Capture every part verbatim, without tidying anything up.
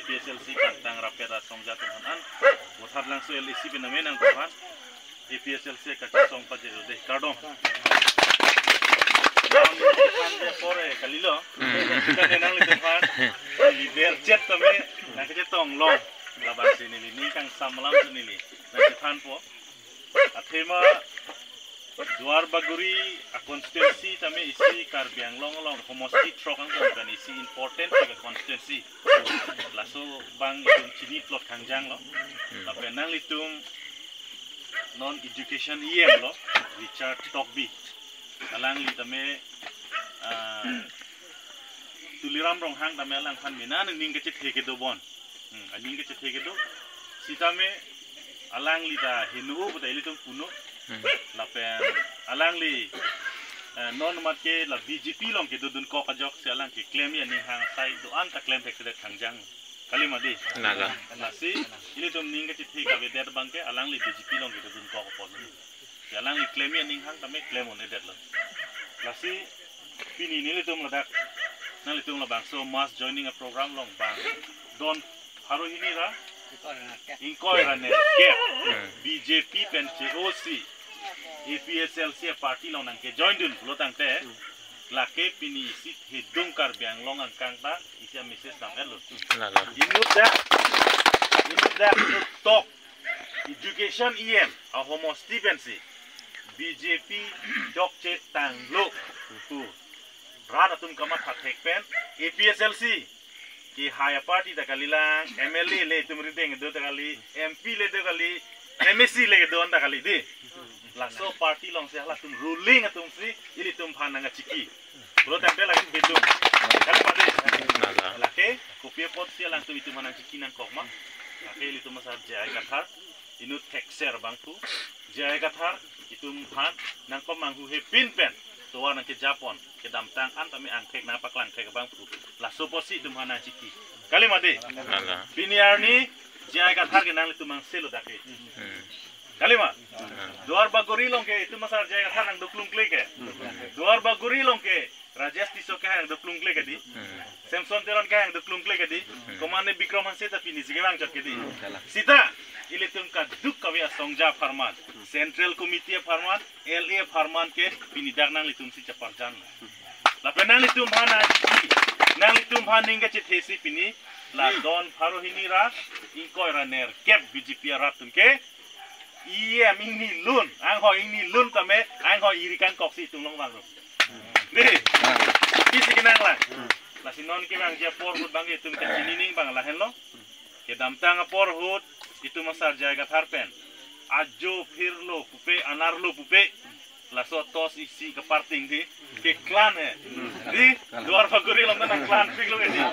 A P H L C kangtang rapet asong atum aphan an, Vothatlangso L A C pen name nangtum aphan A P H L C kachesong pajir dei, kardom. Lam aphan de pore kalilo. Hmm. Kita de nanglitum aphan leader chet tame nangkachetong long. Labangsi neli ning kangsam alam si neli nangchethanpo. Athema Duar Bagori a constituency tame isi Karbi Anglong along homosti throk angbong pen isi important ke constituency. Laso abang itum chini plot kangjang lo. Lapen nanglitum non education E M lo, Richard Tokbi. Alangli tame, ah, Tuliram Ronghang tame alangphan mena aning kachethe kedo bon. Hmm, aning kachethe kedo. Sitame alangli ta heno puta ilitum puno. Hmm. Lapen alangli, eh, non mat ke la B J P along kedodunkok ajoksi alang keklem aning hang asai do-an ta klem thekthedet kangjang. Kalima dei. Naga. Lasi ilitum ning kachethe kavedet abang ke alangli B J P along kedodunkok apot. Si alangli klem aning hang tame klem un-edetlo. Lasi pini nelitum ladak, nanglitum labangso mass joining a program along bang don pharo hini ra ingkoi ra nerkep, hmm, B J P pen che-osi A P H L C a party along nangkejoin dun pulo tangte, lake pini isi thedung Karbi Anglong angkang ta isi a message dam-etlo. Lalo. Inut dak, inut dak, inut tok education E M a homosti pensi B J P dokche tanglo pu rat atum kamatha thek pen A P H L C kehai a party ta kalilang, M L A le itum rideng do ta kali, M P le do kali, M A C le do ta kali dei. Laso party alongsi halatum ruling atumsi ilitum aphan nangkachiki. Pulo tangte lake itum. Kalima dei. Naga. Lake kopi apotsi alangtum itum aphan nangchiki nangkok ma? Lake ilitum asar J I Kathar, inut thekser abangphu. J I Kathar itum aphan nangpamanghuhepin pen tovar nangkejapon, kedamtang an tame angthek nangpaklang thek abangphu. Laso apotsi itum aphan nangchiki. Kalima dei. Naga. Pini arni J I Kathar ke nanglitum angselo dak ke. Hmm. Kalima. Hmm. Duar Bagori along ke itum asar J I Kathar nangdoklung kle ke. Duar Bagori along ke Rajesh Tisso ke nangdoklung kle ke dei. Hmm. Samson Teron ke nangdoklung kle ke dei. Hmm. Komane Bikram Hanse ta pini si kevang chot ke dei. Hmm. Sita ilitum kaduk kave asong aja apharman, Central Committee apharman, L A apharman ke pini dak nanglitumsi chaparjan. Lapen nanglitum aphan nangchiki, nanglitum aphan ning kachethesi pini la don pharo hini ra ingkoi ra nerkep B J P arat atum ke E M ingni lun, anghoi ingni lun tame, anghoi iri kangkoksi itum along vanglo. Dei, kopisi kenanglang. Lasi non kevangji apor ahut abang itum kachini aning abang lahenlo. Kedamtang apor ahut itum asar J I Kathar pen ajo phirlo pupe, anerlo pupe, laso tos isi kaparting dei, keklan he. Dei, Duar Bagori along nangklanpiklo ke dei.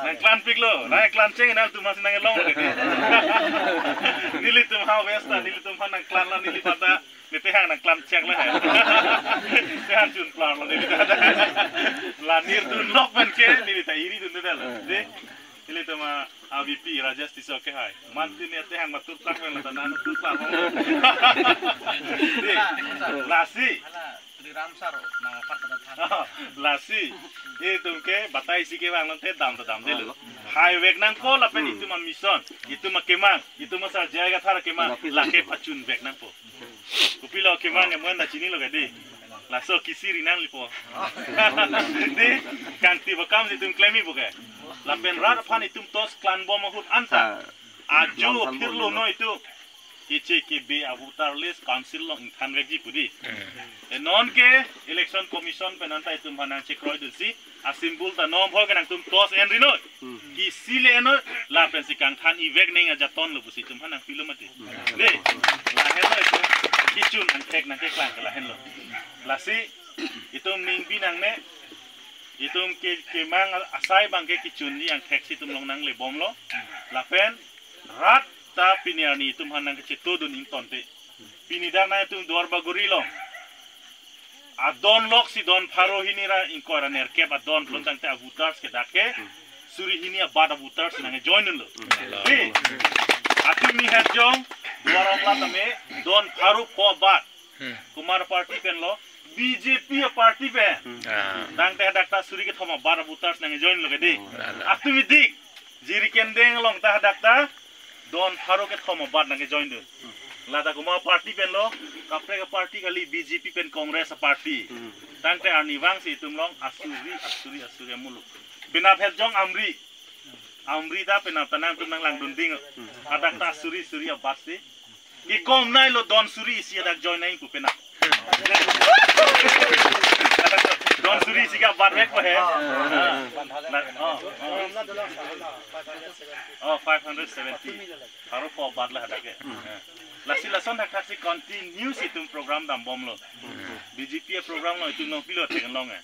Nangklanpiklo. Nangklan cheng nangtum aphansi nanglong ke dei. Nelitum ha West ta, nelitum aphan nangklan la neli pata. Neli tehang nangklan cheng la he. Tehang chun plar lo neli ta. La nirdun lok pen ke neli ta iri dundedetlo. Dei, ilitum a A V P Rajesh Tisso ke hai. Mantri ne tehang matur tak men lata nang tur tak. Dei, lasi. Hala, Sri Ram Sar, nama part kata than. Lasi. Itum ke batai si kevang nangte dam ta damdetlo. Haivek nangpo lapen itum a mission, itum akemang, itum asar J I Kathar akemang, lake pachunvek nangpo. Kopilo akemang ke mo-an ta chinilo ke dei. Laso kisiri nanglipo. Dei, kangti bakam si itum klem-ipo ke. Lapen rat aphan itum tos klanbom ahut anta. Ajo phirlo noi itum. Keche kebe a voter list council along ingthanvekji pu dei. Hmm. E non ke Election Commission pen anta itum aphan nangchekroidunsi, a symbol ta non bhoi ke nangtum tos enri noi. Hmm. Kisi le enri noi, lapensi kangthan-ivek neng ajaton lo pusi itum aphan nangpilo mati. Hmm. Dei, lahenlo itum, kechun angthek nangkeklang ke lahenlo. Lasi, itum ning bi nangne, itum ke, kemang asai abang ke kechunji angthek si itum along nanglebomlo. Lapen, rat ta pini arni itum aphan nangkachetodun ingtonte. Pini dak nangtum Duar Bagori along adon loksi don pharo hini ra ingkoi ra nerkep adon pulo tangte a voters ke dak ke suri hini abat a voters nangjoin dunlo. Dei, atum ni hajong Duar Amla tame don pharo pho abat. Hmm. Kumar party pen lo, B J P a party pen. Hmm. Ah. Tangte dak ta suri kethom abat a voters nangjoin lo ke dei. Hmm. Atum idik. Jirikindeng along ta hadak ta don pharo kethom abat nangkejoin dun. Lata komat party pen lo, kaprek party kali, B J P pen Congress party. Tangte arnivang si itum along asuri, asuri, asuri amuluk. Penap het jong Amri. Amri ta penap ta nangtum nanglangdun ding. Hadak ta asuri, suri abat si. Kikom nai lo don suri isi adak join nai pu penap. Don suri isi ke abat vek pa he. Ah. Na, oh, oh. Oh, five hundred seventy. Pharo pho abat la hadak ke. Ah. Lasi lason thakthak si continue si itum program dambom lo. B J P program lo itum nong pilo theklong eh.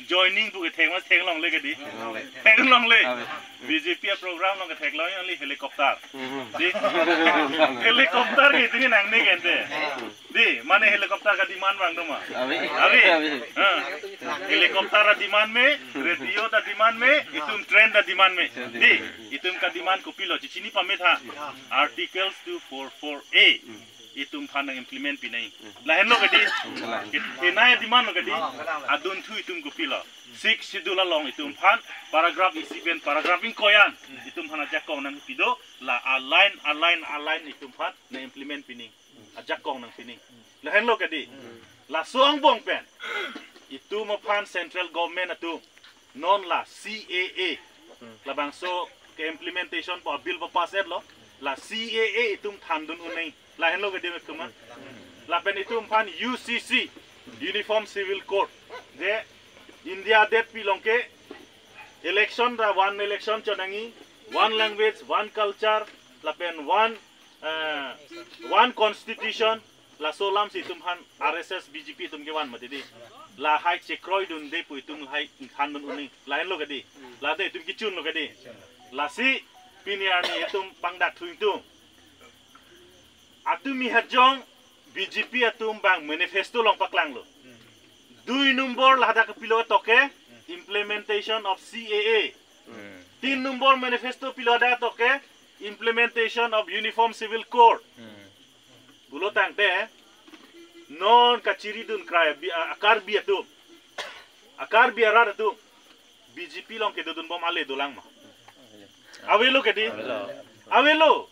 Joining pu ke thek mas theklongle ke di. Theklongle. B J P program lo ke theklong only helicopter. Di. Helicopter ke itum nangne kente. Di, mane helicopter ka demand vang do ma? Ave. Ave. Ave. Ha. Helicopter ta demand me, radio ta demand me, itum train ta demand me. Di, itum ka demand kopilo, chechini pame tha. Articles two four four A. Itum aphan nang implement pi nai. Lahenlo ke di. Ke, ke nai demand lo ke di. Adunthu itum kopilo. Sixth Schedule along itum aphan paragraph isi pen paragraph ingkoi an itum aphan ajakong nangpi do, la a-line, a-line, a-line itum aphan nang implement pi nai. Ajakong nangpi nai. Lahenlo ke di. Laso angbong pen itum aphan central government atum non la C A A. Labangso ke implementation pu a-bill papass etlo. La C A A itum thandun un nai. Lahenlo ke di met koma. Lapen itum aphan U C C, Uniform Civil Code. Je India adet pi along ke election ta one election chot nangji, one language, one culture, lapen one, eh, one constitution, laso alam si itum aphan R S S, B J P itum kevan mati di. Lahai chekroidunde pu itum lahai thandun un nai. Lahenlo ke di. Late itum kechunlo ke di. Lasi pini arni itum pangdak thu ingtung. Atum mi hajong B J P atum bang manifesto along paklanglo. Dui nombor la hadak pilo toke implementation of C A A. Tin nombor manifesto pilo hadak toke implementation of Uniform Civil Code. Pulo tangte non kachiridun krai bi a-, a-Karbi atum. A-Karbi arat atum. B J P along kedodunbom ale dolang ma? Avelo ke di? Avelo. Avelo.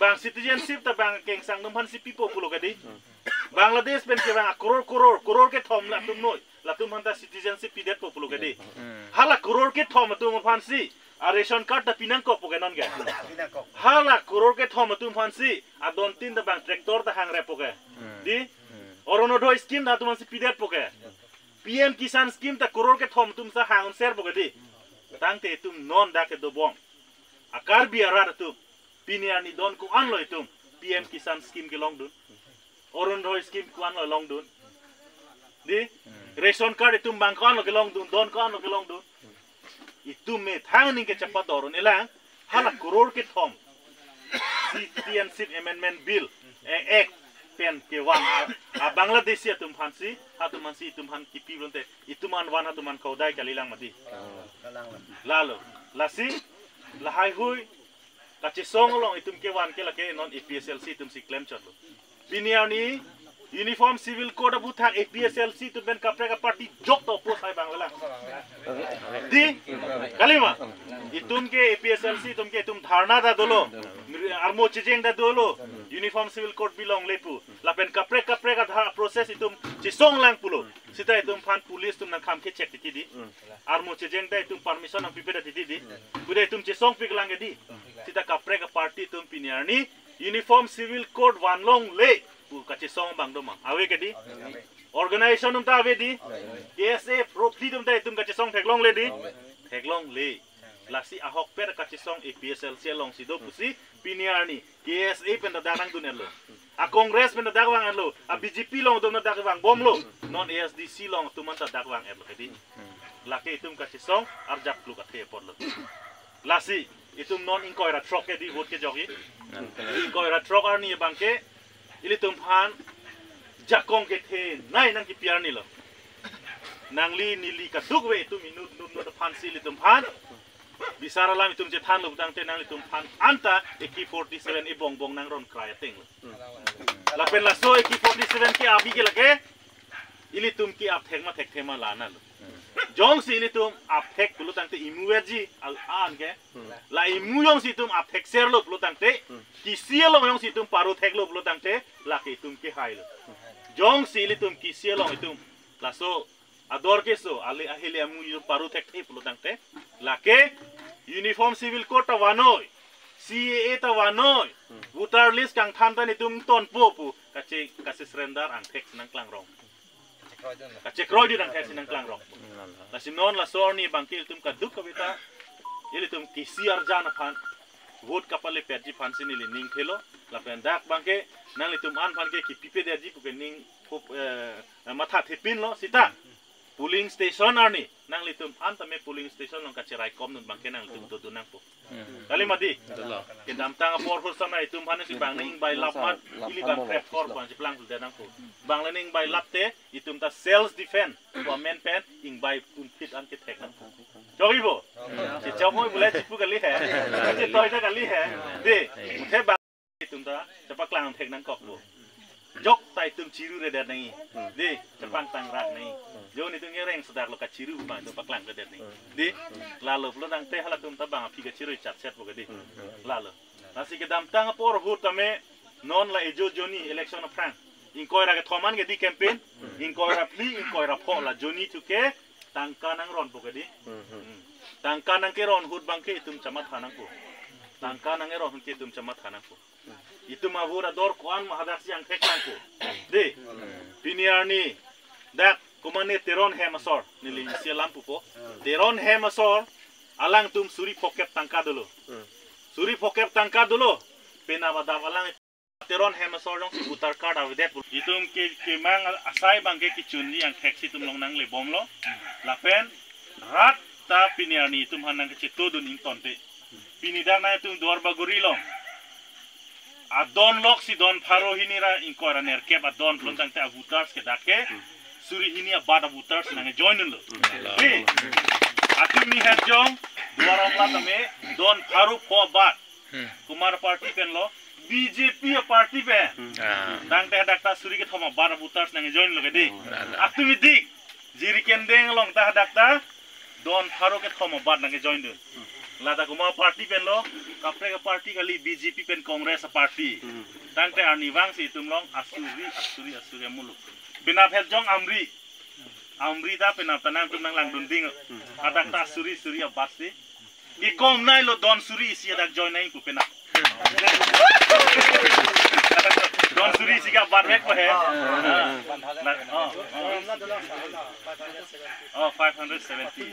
Bang citizenship ta bang kengsang atum aphan si pipo pulo ke di? Bangladesh pen kevang a-crore crore, crore kethom latum noi. Latum aphan ta citizenship pidetpo pulo ke di? Hala crore kethom atum aphan si a-ration card ta pinangkokpo ke non ke? Hala crore kethom atum aphan si adon tin ta bang tractor ta hangreppo ke? Di? Orunodoi scheme ta atum aphan si pidetpo ke? P M Kisan scheme ta crore kethom atum si hang-un serpo ke di? Tangte itum non dak kedobom. A-Karbi arat atum. Pini arni don ko-anlo itum P M Kisan scheme kelongdun? Orunodoi scheme ko-anlo longdun? Di? Ration card itum bang ko-anlo kelongdun? Don ko-anlo kelongdun? Itum methang aning ke chapador un-elang, hala crore kethom Citizenship Amendment Bill, eh, Act pen kevan a, a-Bangladeshi atum aphan si, atum aphan si itum aphan kipi pulote, itum an van atum an kaudai kalilang mati. Lalo, lasi, lahai hui, kachesong along itum kevan ke lake non A P H L C atum si klemchotlo. Pini arni Uniform Civil Code aputhak A P H L C atum pen kaprek a-party jok to oppose hai bang lang. Di? Kalima. Itum ke A P H L C atum ke itum dharna ta dolo. Armo chejeng ta dolo. Uniform Civil Code bilong lepu. Lapen kaprek kaprek adha process itum chesong lang pulo. Sita itum aphan police atum nangkham kechek titi di. Armo chejeng ta itum permission nangpipe ta titi di. Kuda itum chesong piklang ke di. Sita kaprek a-party atum pini arni Uniform Civil Code vanlongle pu kachesong bang do ma? Ave ke di? Organization atum ta ave di? K S A pro plea atum ta itum kachesong theklongle di? Theklongle. Lasi ahokpet kachesong A P H L C along si do pusi pini arni K S A pen ta dak nangdun-etlo. A-Congress pen ta dak vang-etlo. A-B J P along atum ta dak vangbomlo. Non A S D C along atum an ta dak vang-etlo ke di? Lake itum kachesong arjap kluk athe apotlo. Lasi itum non ingkoi ra throk ke di vote kejokji. Ingkoi ra throk arni abang ke ilitum aphan jakong kethenei nangkipi arni lo. Nangli neli kadokave itum inut nut nut aphan si ilitum aphan bisar alam itum chethanlo tangte nanglitum aphan anta A K forty-seven ibong bong nangron krai ateng lo. Lapen laso A K forty-seven ke-ap ke lake ilitum ke-ap thek ma thekthe ma la-an lo. Jongsi ilitum apthek pulo tangte imu verji al an ke. La imu jongsi itum apthekserlo pulo tangte, kisi along jongsi itum paru theklo pulo tangte, lake itum kehailo. Jongsi ilitum kisi along itum laso ador keso, ale ahele amu itum paru thekthe pulo tangte, lake Uniform Civil Code ta vannoi, C A A ta vannoi, voter list kangthan ta netum tonpo pu kache, kache surrender angthek si nangklangrong. Kachekroi dun angthek si nangklangrong. Lasi non laso arni abangke ilitum kaduk kave ta ilitum kisi arjan aphan, vote kapalepetji aphan si neli ning thelo. Lapen dak abangke nanglitum an aphan ke kipipedetji pu ke ning phup, eh, matha thepinlo sita. Polling station arni nanglitum an tame polling station along kacheraikom dun abangke nanglitum dodun nangpo. Kali mati. Kedamtang apor ahut samna itum aphan si bang ning bai lap mat, ili bang krep kor bang chiplang sudah nangpo. Bang le ning bai lap te itum ta self defense, government pen ingbai umphit an kethek nangpo. Chokji bo? Chechok moi bulai chipu kali he. Chetoi ta kali he. Dei, muthe bang itum ta chepaklang thek nangkokpo. Jok ta itum chiruredet nangji. Dei, chepangtang rak nangji. Jo netum kereng sedaklo kachiru bang itum paklangredet nangji. Dei, lalo pulo tangte halatum ta bang aphi kachirui chatsetpo ke dei. Lalo. Lasi kedamtang apor ahut tame non la ejo joni election aphrang. Ingkoi ra kethom an ke dei campaign. Ingkoi ra phli, ingkoi ra pho la joni thu ke tangka nangronpo ke dei. Tangka nangkeron ahut abangke itum chamatha nangpo. Tangka nangkeron ahut ke itum chamatha nangpo. Itum avote ador ko-an ma hadak si angthek nangpo. Dei. Pini arni dak komane Teron hem asor neli isi alam pupo. Teron hem asor alangtum suri phokep tangka dolo. Suri phokep tangka dolo. Penap adap alang Teron hem asor jongsi voter card avedet pu. Itum ke kemang asai abangke kechunji angthek si itum along nanglebomlo. Lapen rat ta pini arni itum aphan nangkachetodun ingtonte. Pini dak nangtum Duar Bagori along adon lok si don pharo hini ra ingkoi ra nerkep adon pulo tangte avoters ke dak ke suri hini abat avoters nangjoin dunlo. Dei, atumi het jong Duar Amla tame don pharo pho abat. Kumar party penlo, B J P party pen. Tangte hadak ta suri kethom abat avoters nangjoinlo ke dei. Atumi dik, Jirikindeng along ta hadak ta don pharo kethom abat nangjoin dun. Lata komat party penlo, kaprek aparty kali, B J P pen Congress aparty. Tangte arnivang si itum along asuri, asuri, asuri amuluk. Penap het jong Amri. Amri ta penap ta nangtum nanglangdun ding. Hadak ta suri, suri abat si. Kekom nailo don suri isi hadak join nangji pu penap. Don suri isi ke abat vekpo he. Ah. Na, oh, oh. Oh, five hundred seventy.